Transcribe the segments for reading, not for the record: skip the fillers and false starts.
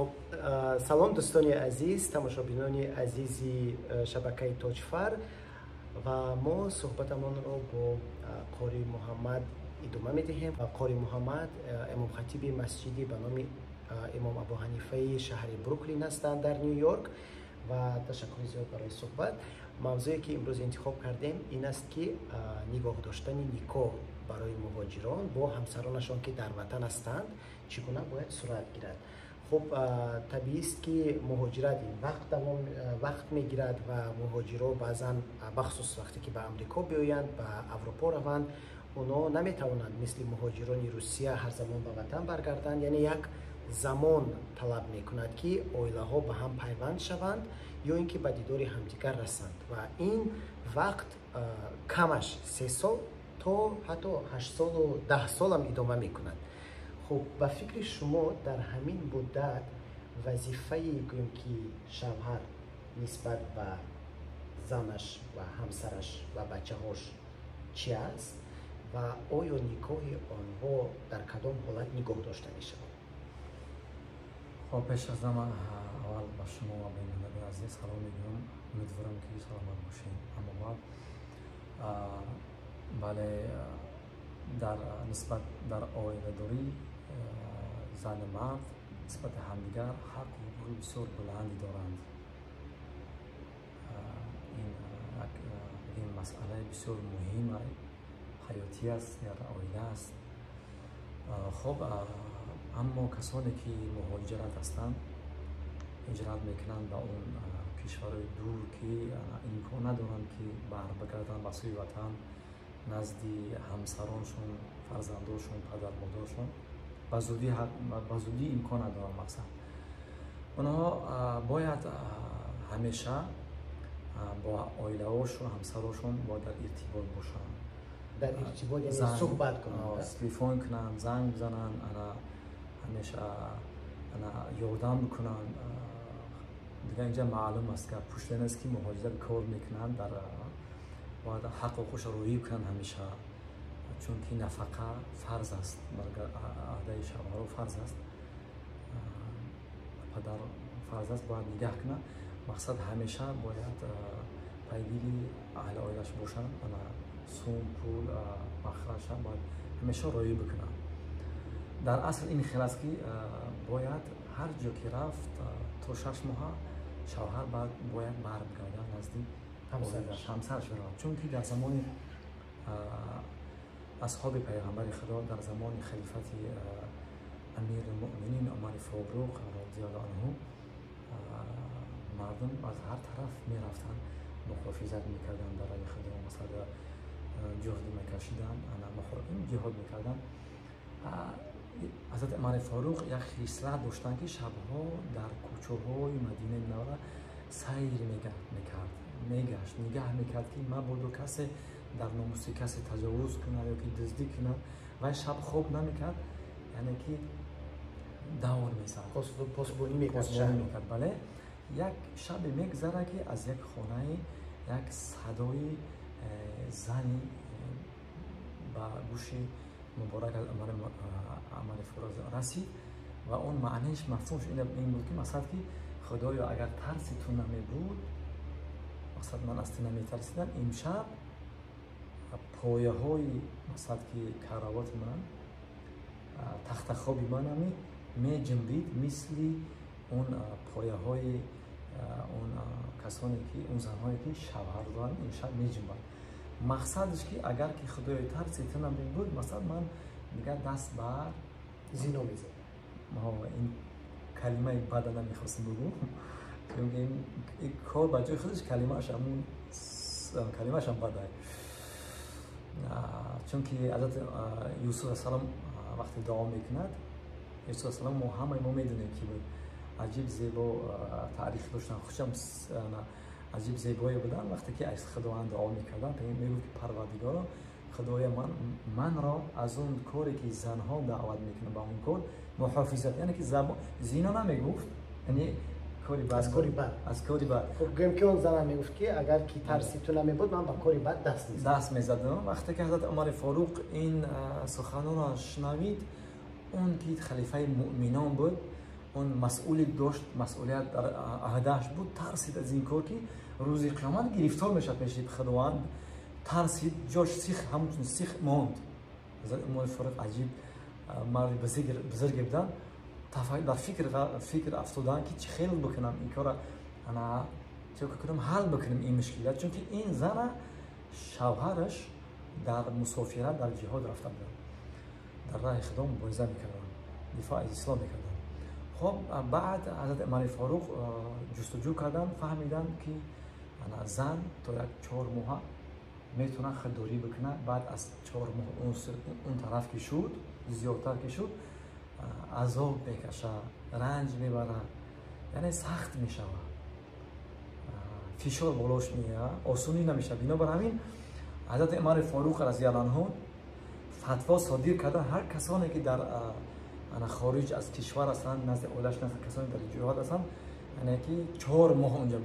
Хуб, салом, дӯстони азиз, тамошобинони азизи шабакаи Тоҷфар, ва мо суҳбатамонро бо Қори Муҳаммад идома медиҳем. Қори Муҳаммад имомхатиби масҷиди ба номи Имом Абу Ҳанифаи шаҳри Бруклин ҳастанд дар Ню Йорк. Ва ташаккури зиёд барои суҳбат. Мавзӯе ки имрӯз интихоб кардем, ин аст, ки нигоҳ доштани никоҳ барои муҳоҷирон бо ҳамсаронашон, ки дар ватан ҳастанд, чӣ гуна бояд сурат гирад. Хуб, табиист, ки муҳоҷират ин вақт давом вақт мегирад ва муҳоҷиро баъзан, бахусус вақте ки ба Амрико биёянд, ба Аврупо раванд, онҳо наметавонанд мисли муҳоҷирони Русия ҳар замон ба ватан баргарданд. Яъне як замон талаб мекунад, ки оилаҳо ба ҳам пайванд шаванд ё ин ки ба дидори ҳамдигар расанд, ва ин вақт камаш 3 сол то ҳатто 8 солу 10 солам идома мекунад. Хуб, ба фикри шумо, дар ҳамин муддат вазифаи, гӯем ки, шавҳар нисбат ба занаш ва ҳамсараш ва бачаҳош чӣ аст ва оё никоҳи онҳо дар кадом ҳолат нигоҳ дошта мешавад? Хоб, пеш аз ҳама аввал ба шумо ва бинандагони азиз салом мегӯям. Умедворам, ки саломат бошед. Аммо баъд, бале, дар нисбат дар оиладорӣ зану мард нисбати ҳамдигар ҳаққу ҳуқуқи бисёр баланде доранд. Ин як ин масъалаи бисёр муҳима, ҳаётӣ аст, дар оила аст. Хоб, аммо касоне ки муҳоҷират ҳастанд, ҳиҷрат мекунанд ба он кишварҳои дур, ки имкон надоранд, ки баргарданд ба сӯи ватан, назди ҳамсароншон, фарзандошон, падармодаршон ба зудӣ имкон надоранд. Мақсад, онҳо бояд ҳамеша бо оилаҳошон, ҳамсарошон бояд дар иртибот бошанд. Дар иртибот, яъне суҳбат кунанд. Телефон кунанд, занг бизананд, ана ҳамеша ана ёрдам бикунанд. Дигар инҷа маълум аст, ки пуштан аст, ки муҳоҷират кор мекунанд, дар бояд ҳаққу ҳуқуқшо роӣ кунанд ҳамеша, чунки нафақа фарз аст бар аҳдаи шавҳаро, фарз аст, падар фарз аст, бояд нигаҳ кунад. Мақсад, ҳамеша бояд пайгири аҳли оилаш бошанд. Ана сум, пул, махраҷа бояд ҳамеша роӣ бикунанд. Дар асл ин хел аст, ки бояд ҳар ҷо ки рафт, то 6 моҳа шавҳар бояд баргардад назди ҳамсараш биравад, чунки дар замони асҳоби пайғамбари Худо, дар замони халифати Амирулмуъминин Умари Форуқ розиаллоҳу анҳу, мардум аз ҳар тараф мерафтанд, муҳофизат мекарданд барои Худо, масалан, ҷуҳд мекашиданд, ҷиҳод мекарданд. Ҳазрати Умари Форуқ як хислат доштанд, ки шабҳо дар кӯчаҳои Мадинаи Мунаввара сайр мекард, мегашт, нигаҳ мекард, ки мабодо касе дар номуси касе таҷовуз кунад ё ки дуздӣ кунад. Вай шаб хоб намекард, яъне ки давр мезад. Посбонӣ мекард. Бале, як шабе мегузарад, ки аз як хонаи як садои зани ба гӯши муборак Умари Форуқ расид ва он маъниш, мафҳумш ин буд, ки мақсад, ки Худоё, агар тарси ту намебуд, мақсад, ман аз ту наметарсидам, имшаб пояҳои, мақсад, ки каравоти ман, тахтахоби ман ами меҷунбид, мисли он пояҳои он касоне ки, он занҳое ки шавҳар доранд, имшаб меҷунбанд. Мақсадаш, ки агар ки Худои тарси ту намебуд, мақсад, ман дигар даст бар зино мезад. Ин калимаи бада намехостам бигӯм, чунки ин кор ба ҷои худаш, калимааш ҳамун калимаашам бада, чунки ҳазрати Юсуф алайҳиссалом вақте дуо мекунад, Юсуф алайҳиссалом, мо ҳамаи мо медонем, ки буд, аҷиб зебо таърих доштан, хушам аҷиб зебое буданд. Вақте ки аз Худованд дуо мекарданд, мегуфт, ки Парвардигоро, Худоя, ман манро аз он коре ки занҳо даъват мекунанд ба он кор муҳофизат, яъне ки зино намегуфт, яъне кори бад. Аз кори бад. Аз кори бад. Хуб, гӯем ки он занам мегуфт, ки агар ки тарси ту намебуд, ман ба кори бад даст мезадам. Даст мезадам. Вақте ки ҳазрат Умари Форуқ ин суханонро шунавид, он ки халифаи муъминон буд, Он масъули дошт, масъулият дар аҳдааш буд, тарсид аз ин кор, ки рӯзи қиёмат гирифтор мешавад пеши Худованд. Тарсид, ҷош сих, ҳамчун сих монд. Ҳазрат Умар Фаруқ аҷиб марди бузурге буданд, дар фикр афтоданд, ки чӣ хел бикунам ин кора, ана чӣ кунам, ҳал бикунам ин мушкилот, чунки ин зана шавҳараш дар мусофират, дар ҷиҳод рафта буданд, дар раҳи Худо мубориза мекарданд, дифоъ аз ислом мекарданд. Хоб, баъд ҳазрат Умари Фаруқ ҷустуҷӯ карданд, фаҳмиданд, ки зан то як 4 моҳа метавонад худдорӣ бикунад. Баъд аз 4 моҳ он тараф ки шуд, зиёдтар ки шуд, азоб мекашад, ранҷ мебарад, яъне сахт мешавад, фишор болош меояд, осонӣ намешавад. Бинобар ҳамин ҳазрат Умари Фаруқ разияллоҳу анҳу фатво содир карданд, ҳар касоне ки дар хориҷ аз кишвар ҳастанд, назди оилаш ҳастанд, касоне дар ҷиҳод ҳастанд, яъне ки 4 моҳ онҷа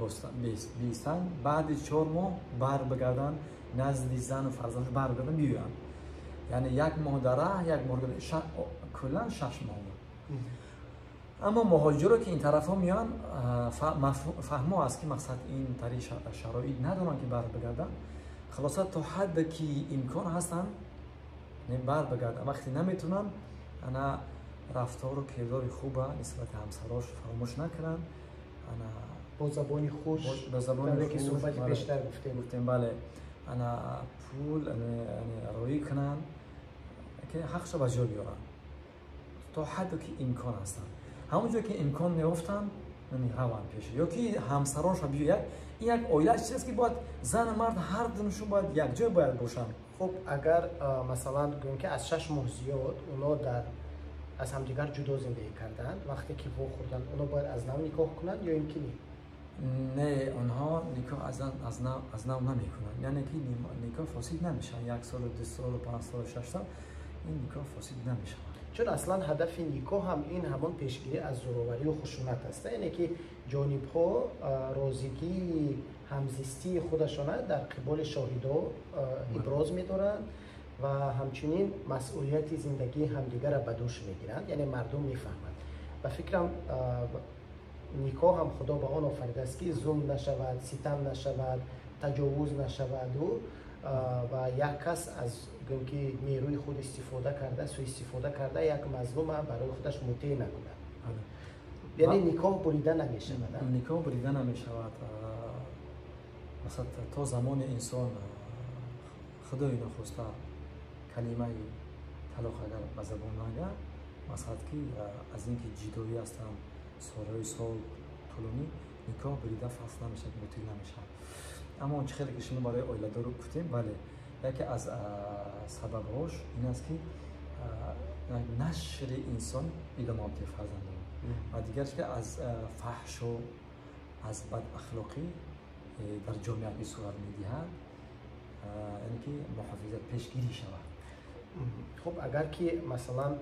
биистанд, баъди 4 моҳ бар бигарданд назди зану фарзандаш, баргарданд, биёянд. Яъне 1 моҳ дар раҳ, 1 моҳ, куллан 6 моҳ. Аммо муҳоҷиро ки ин тарафҳо меоянд, фаҳмо аст, ки мақсад ин тари шароит надоранд, ки бар бигарданд. Хулоса, то ҳадде ки имкон ҳастанд, бар бигарданд. Вақте наметавонанд, ана рафтору кирдори хуба нисбати ҳамсарош фаромӯш накунанд. Ана бо забони хуш, бо забони ки суҳбати пештар гуфтем, бале, ана пул роӣ кунанд, ки ҳақша ба ҷо биёранд то ҳадде ки имкон ҳастанд. Ҳамон ҷое ки имкон меёфтанд, раванд пеш, ё ки ҳамсаронша биёяд. Ин як оила чиз аст, ки бояд зану мард ҳар дунашон бояд якҷой бояд бошанд. Хуб, агар масалан гӯем, ки аз 6 моҳ зиёд оно дар аз ҳамдигар ҷудо зиндагӣ карданд, вақте ки вохӯрданд, оно бояд аз нав никоҳ кунанд ё ин ки не? Не, онҳо никоҳ аз нав намекунанд, яъне ки никоҳ фосид намешавад. 1 солу, 2 солу, 5 солу, 6 сол ин никоҳ фосид намешавад. Чун аслан ҳадафи никоҳ ҳам ин ҳамон пешгирӣ аз зӯроварию хушунат аст, яъне ки ҷонибҳо розигии ҳамзистии худашона дар қиболи шоҳидо иброз медоранд ва ҳамчунин масъулияти зиндагии ҳамдигарро ба дӯш мегиранд, яъне мардум мефаҳманд. Ба фикрам, никоҳ ҳам Худо ба он офаридааст, ки зулм нашавад, ситам нашавад, таҷовуз нашаваду ва як кас аз гӯем ки нерӯи худ истифода карда, суистифода карда, як мазлума барои худаш мутеъ накунад. Яъне никоҳ бурида намешавад. Никоҳ бурида намешавад. Масалан, то замони инсон Худои нохоста калимаи талоқ агар ба забон нагар, масалан ки аз ин ки ҷидоӣ ҳастанд солҳои сол тӯлонӣ, никоҳ бурида фасл намешавад, ботил намешавад. Аммо он чӣ хеле ки шумо барои оиладору гуфтем, бале, яке аз сабабҳош ин аст, ки нашри инсон идома медиҳад фарзандон, ва дигарш ки аз фаҳшу аз бадахлоқӣ дар ҷомеа ки сурат медиҳад, яъне ки муҳофизат, пешгирӣ шавад. Хуб, агар ки масалан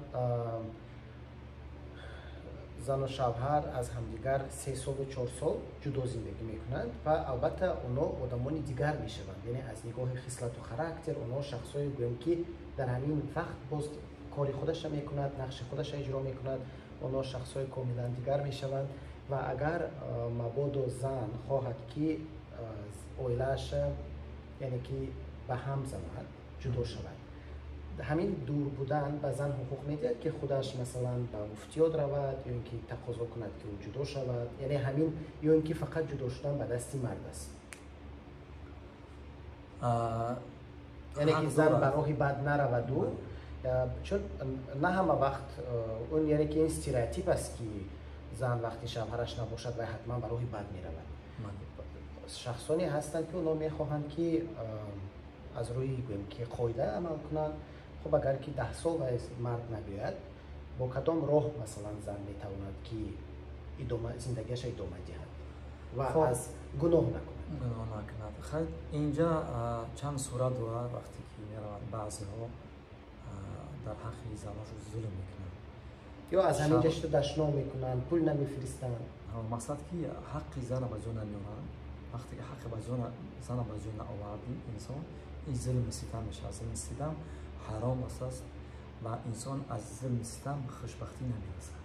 зану шавҳар аз ҳамдигар 3 солу 4 сол ҷудо зиндагӣ мекунанд ва албатта оно одамони дигар мешаванд, яъне аз нигоҳи хислату характер оно шахсое гӯем ки дар ҳамин вақт боз кори худаша мекунад, нақши худаша иҷро мекунад, оно шахсҳои комилан дигар мешаванд. Ва агар мабодо зан хоҳад, ки оилааша, яъне ки ба ҳам занад, ҷудо шавад, ҳамин дур будан ба зан ҳуқуқ медиҳад, ки худаш масалан ба муфтиёт равад ё ин ки тақозо кунад, ки ӯ ҷудо шавад, яъне ҳамин, ё ин ки фақат ҷудо шудан ба дасти мард аст, яъне ки зан ба роҳи бад нараваду, чун на ҳама вақт он, яъне ки ин стереотип аст, ки зан вақти шавҳараш набошад, вай ҳатман ба роҳи бад меравад. Шахсоне ҳастанд, ки онҳо мехоҳанд, ки аз рӯи гӯем ки қоида амал кунанд. Хуб, агар ки 10 сол вай мард набиёяд, бо кадом роҳ масалан зан метавонад, ки зиндагиаша идома диҳад ва аз гуноҳ накунад? Гуноҳ накунад. Хайр, инҷа чанд сурат дорад. Вақте ки мераванд, баъзеҳо дар ҳаққи заношон зулм мекунанд. Ё аз ҳамин ҷа шуда дашном мекунанд, пул намефиристанд. Мақсад ки ҳаққи зана ба ҷо намеоранд. Вақте ки ҳаққи зана ба ҷо наоварди инсон, ин зулми ситам мешавад. Зулми ситам ҳаром аст ва инсон аз зулми ситам ба хушбахтӣ намерасад.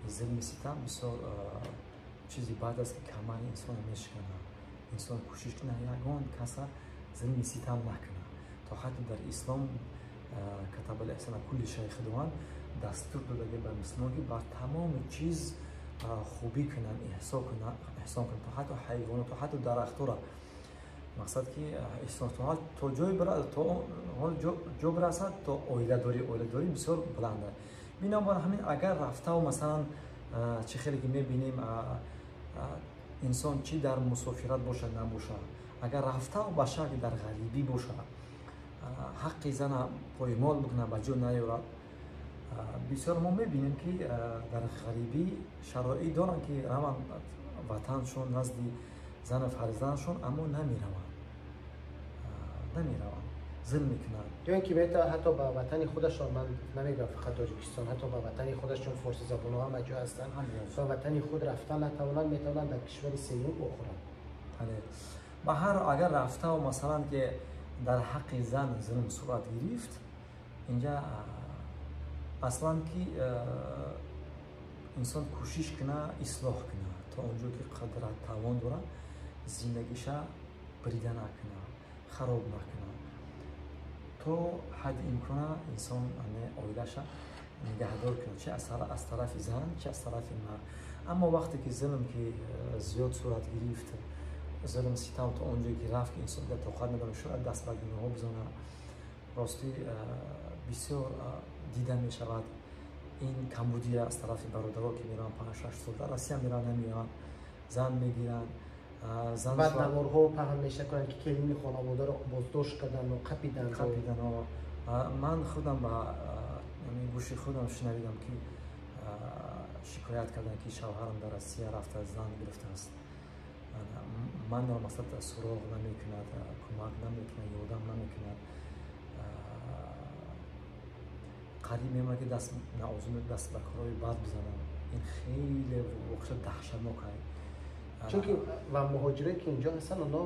Зулми ситам бисёр чизи бад аст, ки камари инсонро мешиканад. Инсон кӯшиш кунад, ягон каса зулми ситам накунад. То ҳатто дар ислом катабал эҳсана кулли шай, Худованд дастур додаги ба мусулмон, ки бар тамоми чиз хубӣ кунанд, эҳсон кунанд, то ҳатто ҳайвонот, то ҳатто дарахтора. Мақсад ки эҳсон то ҷой то ҷо бирасад, то оиладорӣ. Оиладорӣ бисёр баланд аст. Бинобар ҳамин, агар рафтаву масалан, чӣ хеле ки мебинем, инсон чӣ дар мусофират бошад, набошад, агар рафтаву ба шакли дар ғарибӣ бошад, ҳаққи зана поймол бикунад, ба ҷо наёрад. Бисёр мо мебинем, ки дар ғарибӣ шароит доранд, ки раванд ватаншон, назди зану фарзандшон, аммо намераванд, зулм мекунанд. Ё ин ки ҳатто ба ватани худашон, ман намегӯям фақат Тоҷикистон, ҳатто ба ватани худаш, чун форсизабонҳо ҳама ҷо ҳастанд, ба ватани худ рафтан натавонанд, метавонанд дар кишвари сеюм бохӯранд. Ба ҳар, агар рафтаву масалан, ки дар ҳаққи зан зулм сурат гирифт, инҷа аслан ки инсон кӯшиш кунад, ислоҳ кунад, то он ҷо ки қадрат тавон дорад, зиндагиша брида накунад, хароб накунад, то ҳадди имкона инсон оилаша нигаҳдор кунад, чи аз тарафи зан, чи аз тарафи мард. Аммо вақте ки зулм ки зиёд сурат гирифт, зулм ситам то он ҷое ки рафт, ки инсон тоқат надорад, шояд даст ба гуноҳҳо бизанад. Ростӣ, бисёр дида мешавад ин камбудия аз тарафи бародаро, ки мераванд, 5-6 сол дар Россия мераванд, намеоянд, зан мегиранд. Баъд наворҳо паҳн мешакунанд, ки келини хонаводаро боздошт кардану қапиданд. Қапидан. Ман худам ба гӯши худам шунавидам, ки шикоят карданд, ки шавҳарам дар Россия рафта, зан гирифтааст, манро масалан суроғ намекунад, кӯмак намекунад, ёрдам намекунад, қариб мемонад, ки даст наозум даст ба корҳои бад бизанам. Ин хеле воқеа даҳшатнок ай. Чунки ва муҳоҷире, ки инҷо ҳастанд, онҳо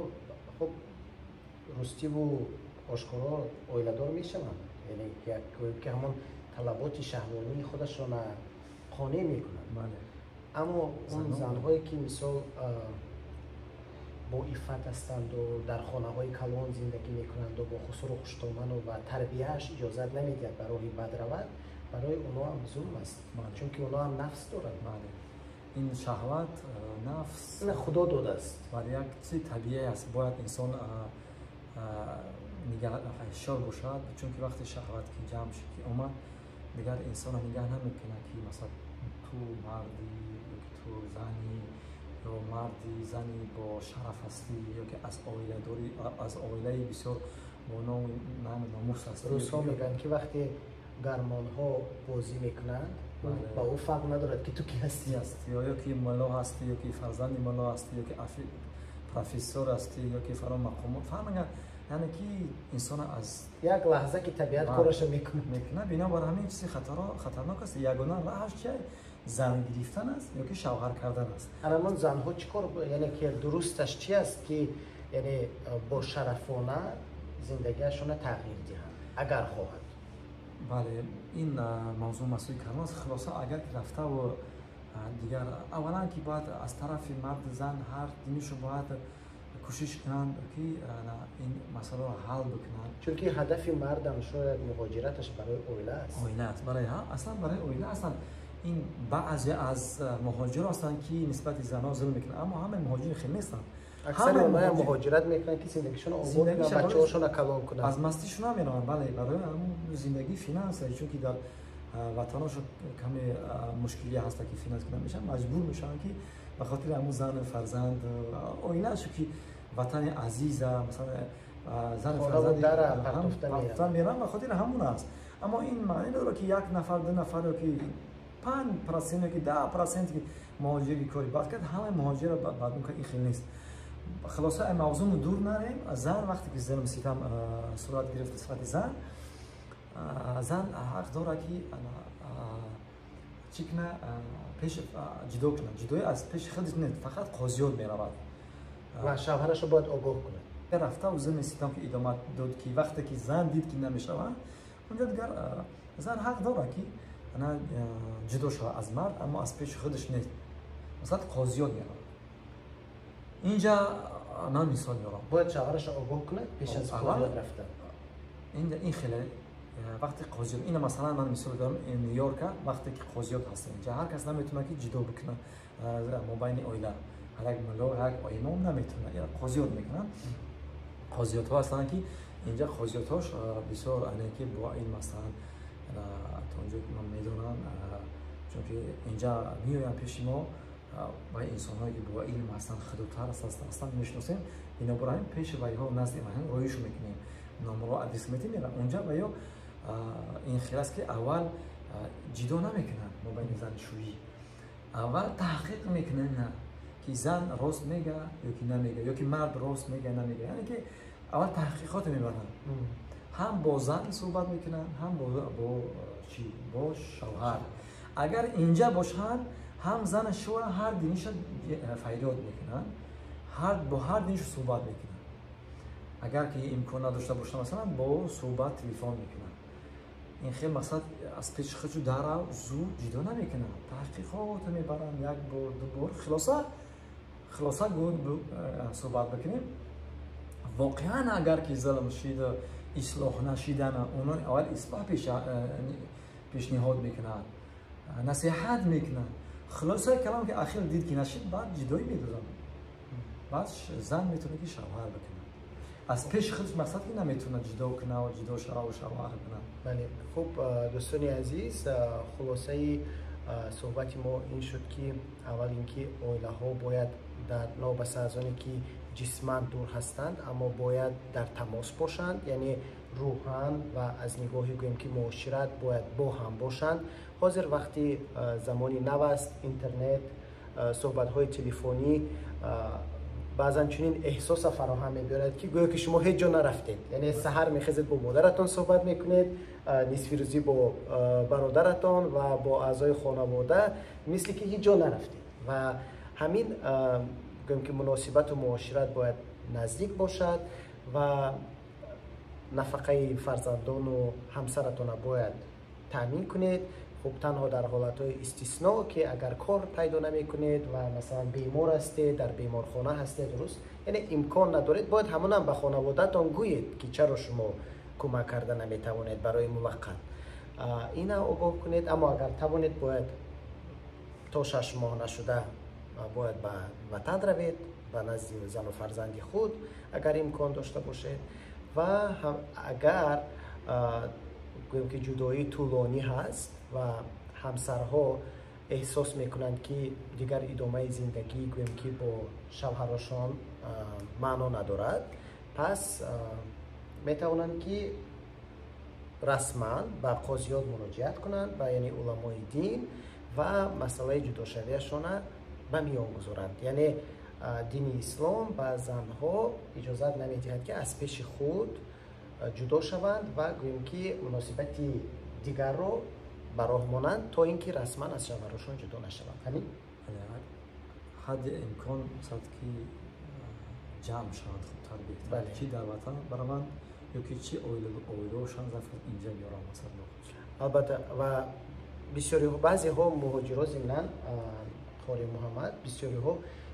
хуб рустиву ошкоро оиладор мешаванд, яъне ки ҳамон талаботи шаҳвонии худашона қонеъ мекунанд. Аммо он занҳое, ки мисол бо иффат ҳастанду дар хонаҳои калон зиндагӣ мекунанду бо хусуру хуштоману ва тарбияаш иҷозат намедиҳад ба роҳи бад равад, барои онҳо ҳам зулм аст, чунки онҳо ҳам нафс доранд. Ин шаҳват, нафс ина Худо додааст. Бале, як чизи табиӣ аст, бояд инсон ҳушёр бошад, чунки вақте шаҳват ки ҷамъ шуд, ки омад, дигар инсонро нигаҳ намекунад, ки масалан ту марди ё ки ту зани, ё марди зани бо шараф ҳастӣ, ё ки аз оиладорӣ, аз оилаи бисёр бо ному номус ҳастӣ. Русҳо мегӯянд, ки вақте гармонҳо бозӣ мекунанд, ба ӯ фарқ надорад, ки ту ки ҳастӣ. Ё ки мулло ҳастӣ, ё ки фарзанди мулло ҳастӣ, ё ки профессор ҳастӣ, ё ки фалон мақомот, фарқ намекунад, яъне ки инсона аз як лаҳза ки табиат кораша мекунад. Мекунад. Бинобар ҳамин чизи хатарнок аст. Ягона раҳаш чи? Зан гирифтан аст ё ки шавҳар кардан аст. Анамон занҳо чӣ кор, яъне ки дурусташ чи аст, ки яъне бо шарафона зиндагиашона тағйир диҳанд, агар хоҳад? Бале, ин мавзӯъ масъули калон аст. Хулоса, агар ки рафтаву дигар, аввалан ки бояд аз тарафи марду зан ҳар динишо бояд кӯшиш кунанд, ки ин масъаларо ҳал бикунанд. Чунки ҳадафи мардам шояд муҳоҷираташ барои оила аст. Оила аст, барои аслан барои оила ҳастанд. Ин баъзе аз муҳоҷиро ҳастанд, ки нисбати занҳо зулм мекунанд, аммо ҳамаи муҳоҷир хел нестанд. Аксари онҳоям муҳоҷират мекунанд, ки зиндагишонро обод кунанд, бачаҳошонро калон кунанд. Аз мастишон намераванд, бале, барои зиндагии финанс, чунки дар ватаношон каме мушкилӣ ҳаста, ки финанс кунад мешаванд, маҷбур мешаванд, ки ба хотири ҳамун зану фарзанд, оилаашо, ки ватани азиза, масалан зану фарзанд мераванд, ба хотири ҳамун аст. Аммо ин маъне надорад, ки як нафар, ду нафар, ё ки 5% ё ки 10% ки муҳоҷири кори бад кард, ҳамаи муҳоҷирро бад мекунад, ин хел нест. Хулоса, ай мавзӯъ дур нарем. Зан вақте ки зулм ситам сурат гирифт нисбати зан, зан ҳақ дорад, ки чӣ куна? Пеш ҷудо кунад. Ҷудоӣ аз пеши худ не, фақат қозиёт меравад. Ва шавҳарашро бояд огоҳ кунад. Рафтаву зулми ситам ки идома дод, ки вақте ки зан дид, ки намешавад, унҷо дигар зан ҳақ дорад, ки ана ҷудо шавад аз мард, аммо аз пеши худаш нест. Масалан, қозиёт меравад. Инҷа ман мисол меорам. Бояд шавҳарашро огоҳ кунад пеш аз қозиёт рафтан. Ин хеле вақте қозиёт, ина масалан ман мисол дорам, Нью-Йорка вақте ки қозиёт ҳаст инҷа, ҳар кас наметавонад ки ҷудо бикунад мобайни оила. Ҳар як мулло, ҳар як имом наметавонад. Қозиёт мекунанд. Қозиётҳо ҳастанд ки инҷа қозиётҳош бисёр ане ки бо илм ҳастанд, то онҷо ки ман медонам, чунки инҷа меоянд пеши мо ва инсонҳое ки бо илм ҳастанд, худотарс ҳастанд, мешиносем. Бинобар ҳамин пеши вайҳо назди вайҳо роиш мекунем, номро адрес метем, мераванд онҷа. Ва ё ин хел аст ки аввал ҷидо намекунанд мобайни заншӯӣ, аввал таҳқиқ мекунанд, на ки зан рост мега ё ки намега, ё ки мард рост мега намега. Яъне ки аввал таҳқиқот мебаранд, ҳам бо зан суҳбат мекунанд, ҳам бо чӣ, бо шавҳар. Агар инҷа бошанд, ҳам зана шӯра ҳар диниша фарёд мекунанд, бо ҳар диниша суҳбат мекунанд. Агар ки имкон надошта бошанд, масалан бо суҳбат телефон мекунанд. Ин хел мақсад аз пеши худшу дарав зуд ҷудо намекунанд, таҳқиқот мебаранд як бор, ду бор. Хулоса суҳбат бикунем. Воқеан агар ки зулм шида, ислоҳ нашидана, онон аввал ислоҳ пешниҳод мекунанд, насиҳат мекунанд. Хулосаи калом ки ахир дид ки нашид, баъд ҷудоӣ медоданд. Баъд зан метавонад ки шавҳар бикунад. Аз пеши худаш мақсад ки наметавонад ҷудо кунад ва ҷудо шава ва шавҳар кунад. Бале, хуб, дӯстони азиз, хулосаи суҳбати мо ин шуд ки аввал ин ки оилаҳо бояд дар новобаста аз оне ки ҷисман дур ҳастанд, аммо бояд дар тамос бошанд, яъне рӯҳан ва аз нигоҳи гӯем ки муошират бояд бо ҳам бошанд. Ҳозир вақти замони нав аст, интернет, суҳбатҳои телефонӣ баъзан чунин эҳсоса фароҳам мебиёрад ки гӯё ки шумо ҳеҷ ҷо нарафтед. Яъне саҳар мехезед, бо модаратон суҳбат мекунед, нисфирӯзӣ бо бародаратон ва бо аъзои хонавода, мисли ки ҳеҷ ҷо нарафтед. Ва ҳамин гӯем ки муносибату муошират бояд наздик бошад ва нафақаи фарзандону ҳамсаратона бояд таъмин кунед. Хуб, танҳо дар ҳолатҳои истисно ки агар кор пайдо намекунед ва масалан бемор ҳастед, дар беморхона ҳастед, дуруст, яъне имкон надоред, бояд ҳамонам ба хонаводаатон гӯед ки чаро шумо кӯмак карда наметавонед барои муваққат. Ина огоҳ кунед. Аммо агар тавонед, бояд то 6 моҳ нашуда бояд ба ватан равед, ба назди зану фарзанди худ, агар имкон дошта бошед. Ва агар гӯем ки ҷудоӣ тӯлонӣ ҳаст ва ҳамсарҳо эҳсос мекунанд ки дигар идомаи зиндагӣ гӯем ки бо шавҳарошон маъно надорад, пас метавонанд ки расман ба қозиёт муроҷиат кунанд, ба яъне уламои дин, ва масъалаи ҷудошавиашона ба миён гузоранд. Яъне дини ислом ба занҳо иҷозат намедиҳад ки аз пеши худ ҷудо шаванд ва гӯем ки муносибати дигарро ба роҳ монанд, то ин ки расман аз шавҳарошон ҷудо нашаванд. Ҳамин ҳадди имкон сад ки ҷамъ шаванд хубтар, беҳтар, чи дар ватан бараванд ё ки чи оилаошон инҷа биёранд масалан. Албатта, ва бисёриҳо, баъзеҳо муҳоҷиро, зимнан қори Муҳаммад, бисёриҳо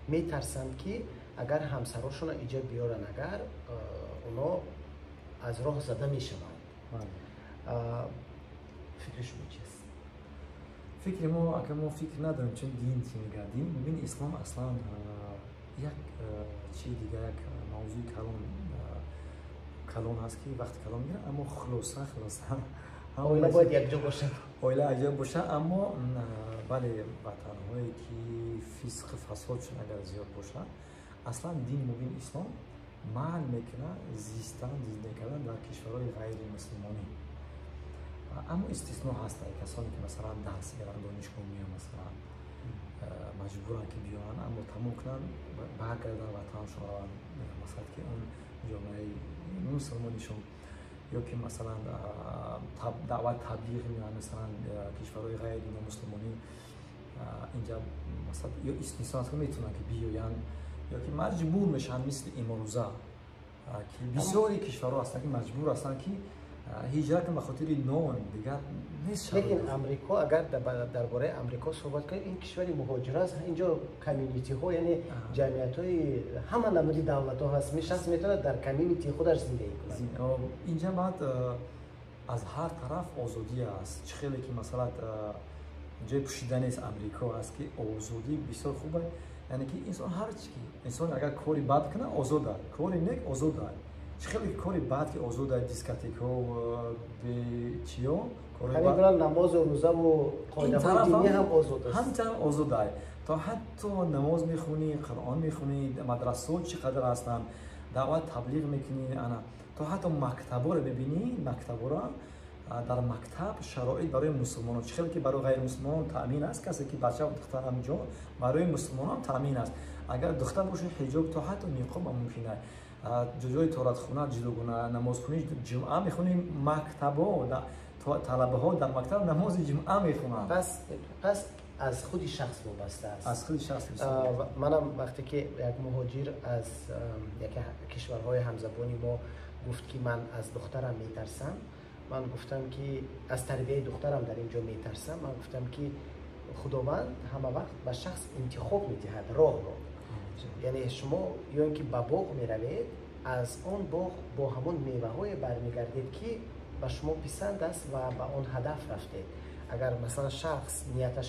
метарсанд ки агар ҳамсарошонро иҷа биёранд, агар оно аз роҳ зада мешаванд. Фикри шумо чист? Фикри мо, агар мо фикр надорем, чун дин чӣ мегӯяд? Дин мубин ислом аслан як чи дигар, як мавзӯи калон ҳаст ки вақти калон мегирад, аммо хулоса оила бояд якҷо бошад, оила якҷо бошад. Аммо бале, ватанҳое ки фисқу фасодшон агар зиёд бошад, аслан дини мубин ислом манъ мекунад зистан, зиндагӣ кардан дар кишварҳои ғайримусулмонӣ. Аммо истисно ҳастанд касоне ки масалан дарс мераванд, донишгоҳ меоянд, масалан маҷбуранд ки биёянд, аммо тамом кунанд, баргарданд ватаншон раванд, масалан ки он ҷомеаи мусулмонишон, ё ки масалан даъват таблиғ меоянд, масалан кишварҳои ғайри мусулмонӣ инҷа масалан, ё истисно ҳаст ки метавонанд ки биёянд, ё ки маҷбур мешаванд, мисли имрӯза ки бисёри кишварҳо ҳастанд ки маҷбур ҳастанд ки Ҳиҷрат ба хотири нон, дигар нест. Лекин Амрико, агар дар бораи Амрико суҳбат кунем, ин кишвари муҳоҷир аст. Инҷо community ҳо, яъне ҷамъиятҳои ҳама намуди давлатҳо ҳаст. Шахс метавонад дар community худаш зиндагӣ кунад. Инҷа баъд аз ҳар тараф озодӣ аст. Чӣ хеле ки масалан ҷои пӯшида нест, Амрико аст ки озодӣ бисёр хуб аст. Яъне ки инсон ҳар чи ки инсон агар кори бад кунад, озод аст, кори нек озод аст. Чӣ хеле ки кори бад ки озод аст, дискотекҳо, чиё, ҳамин намозу рӯзаву қоидаҳои динӣ ҳам озод аст. Ҳамчунин озод аст. То ҳатто намоз мехонӣ, Қуръон мехонӣ, мадрасаҳо чӣ қадар ҳастанд, даъват таблиғ мекунӣ, ана то ҳатто мактабҳоро бибинӣ, мактабҳоро дар мактаб шароит барои мусулмонон чӣ хеле ки барои ғайримусулмонон таъмин аст, касе ки бача духтар ҳамҷо барои мусулмонон таъмин аст. Агар духтар бошад, ҳиҷоб то ҳатто ниқоб ҳам мумкин аст. Ҷои торатхона ҷудогона, намозхонӣ ҷумъа мехонӣ, мактабҳо талабаҳо дар мактаб намози ҷумъа мехонанд. Пас аз худи шахс вобаста аст. Аз худи шахс. Манам вақте ки як муҳоҷир аз яке кишварҳои ҳамзабони мо гуфт ки ман аз духтарам метарсам, ман гуфтам ки аз тарбияи духтарам дар инҷо метарсам. Ман гуфтам ки Худованд ҳама вақт ба шахс интихоб медиҳад роҳро. Яъне шумо ё ин ки ба боғ меравед, аз он боғ бо ҳамон меваҳое бармегардед ки ба шумо писанд аст ва ба он ҳадаф рафтед. Агар масалан шахс нияташ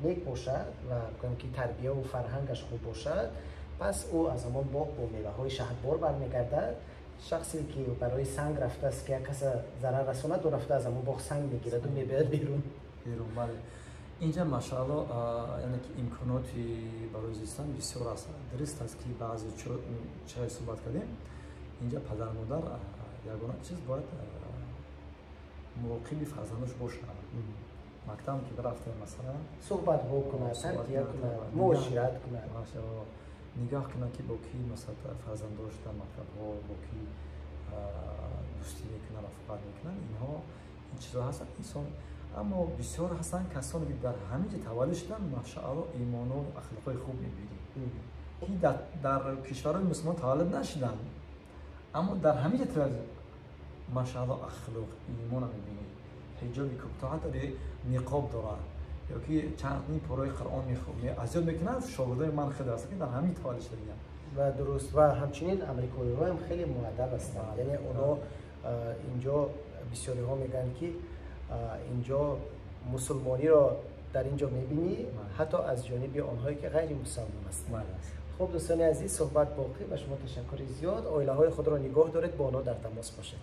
нек бошад ва гӯем ки тарбияву фарҳангаш хуб бошад, пас ӯ аз ҳамон боғ бо меваҳои шаҳдбор бармегардад. Шахсе ки барои санг рафтааст ки як каса зарар расонад, ӯ рафта аз ҳамон боғ санг мегираду мебиёяд берун. Берун, бале. Инҷа машаалло, яъне ки имконоти барои зистан бисёр аст. Дуруст аст ки баъзе чиҳое суҳбат кардем, инҷа падару модар ягона чиз бояд муроқиби фарзандош бошад. Мактаб ки рафтем, масалан, суҳбатҳо кунад, тарбия кунад, муошират кунад, нигоҳ кунад ки бо ки масалан фарзандош дар мактабҳо бо ки дӯстӣ мекунад, рафоқат мекунад. Инҳо ин чизҳо ҳастанд инсон. Аммо бисёр ҳастанд касоне ки дар ҳамин ҷо таваллуд шуданд, машаалло, имону ахлоқҳои хуб мебинӣ, ки дар кишварҳои мусулмон таваллуд нашуданд, аммо дар ҳамин ҷо таваллуд, машаалло, ахлоқ, имона мебинӣ, ҳиҷоби то ҳатто ниқоб дорад ё ки чандин пораи Қуръон аз ёд мекунад. Шогирдои ман хеле ҳастанд ки дар ҳамин таваллуд шудагианд. Ва дуруст, ва ҳамчунин амрикоиҳо ҳам хеле муаддаб ҳастанд. Яъне онҳо инҷо бисёриҳо мегӯянд ки инҷо мусулмониро дар инҷо мебинӣ, ҳатто аз ҷониби онҳое ки ғайримусалмон ҳастанд. Хуб, дӯстони азиз, суҳбат боқӣ. Ба шумо ташаккури зиёд. Оилаҳои худро нигоҳ доред, бо онҳо дар тамос бошед.